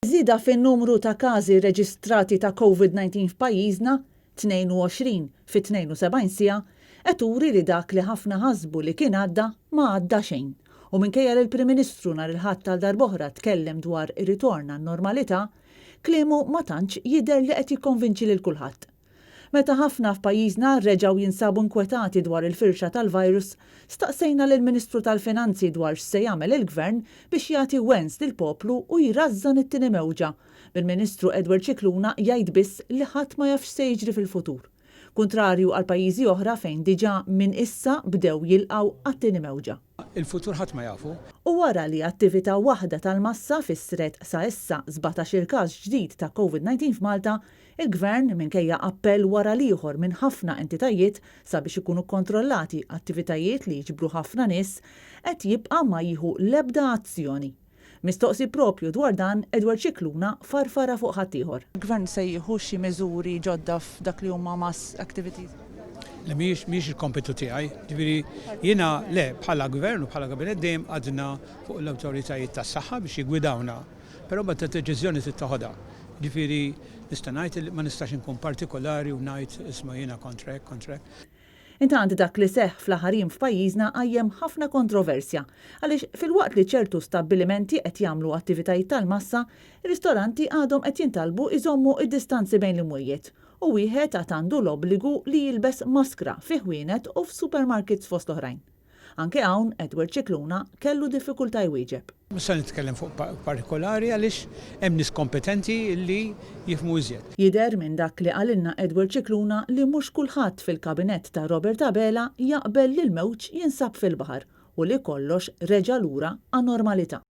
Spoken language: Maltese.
Żieda fin-numru ta' każi rreġistrati ta' Covid-19 f'pajjiżna, 22 fi 72 siegħa, qed turi li dak li ħafna ħasbu li kien għadda ma għadda xejn. U minkejja li l-Prim Ministru nhar il-Ħadd għal darb'oħra tkellem dwar ir-ritorn għan-normalità, kliemu ma tantx jidher li qed jikkonvinċi lil kulħadd. Meta ħafna f'pajjiżna reġgħu jinsabu nkwetati dwar il-firxa tal-virus, staqsejna lill-Ministru tal-Finanzi dwar x'se jagħmel il-Gvern biex jagħti wens lill-poplu u jrażżan it-tieni mewġa, bil-Ministru Edward Scicluna jgħid biss li ħadd ma jaf x'se jiġri fil-futur. Kuntrarju għal pajjiżi oħra fejn diġà minn issa bdew jilqgħu għat-tieni mewġa. Il-futur ħadd ma jafu. U wara li attività waħda tal-massa fissret sa issa 17-il każ ġdid ta' Covid-19 f'Malta, il-Gvern, minkejja appell wara l-ieħor minn ħafna entitajiet sabiex ikunu kkontrollati attivitajiet li jiġbru ħafna nies, qed jibqa' ma jieħu l-ebda azzjoni. Mistoqsi proprju dwar dan, Edward Scicluna farfarha fuq ħaddieħor. Il-Gvern se jieħu xi miżuri ġodda f'dak li huma mass activities? Le mhijiex mhijiex il-kompitu tiegħi. Ġifieri jiena le bħala Gvern u bħala Kabinett dejjem qgħadna fuq l-awtoritajiet tas-saħħa biex jiggwidawna. Però mbagħad id-deċiżjoni trid toħodha. Ġifieri nista' ngħid li ma nistax inkun partikolari u ngħid isma' jiena kontra hekk kontra hekk. Intant dak li seħħ fl-aħħar jiem f'pajjiżna qajjem ħafna kontroversja għaliex filwaqt li ċertu stabbilimenti qed jagħmlu attivitajiet tal-massa, ir-ristoranti għadhom qed jintalbu jżommu d-distanzi bejn l-imwejjed u wieħed għad għandu l-obbligu li jilbes maskra fi ħwienet u f'supermarkets fost oħrajn. Anke hawn Edward Scicluna kellu diffikultà jwieġeb. Mhux se nitkellem fuq partikolari għaliex hemm nies kompetenti li jifhmu iżjed. Jidher minn dak li qalilna Edward Scicluna li mhux kulħadd fil-Kabinett ta' Robert Abela jaqbel li l-mewġ jinsab fil-baħar u li kollox reġa' lura għan-normalità.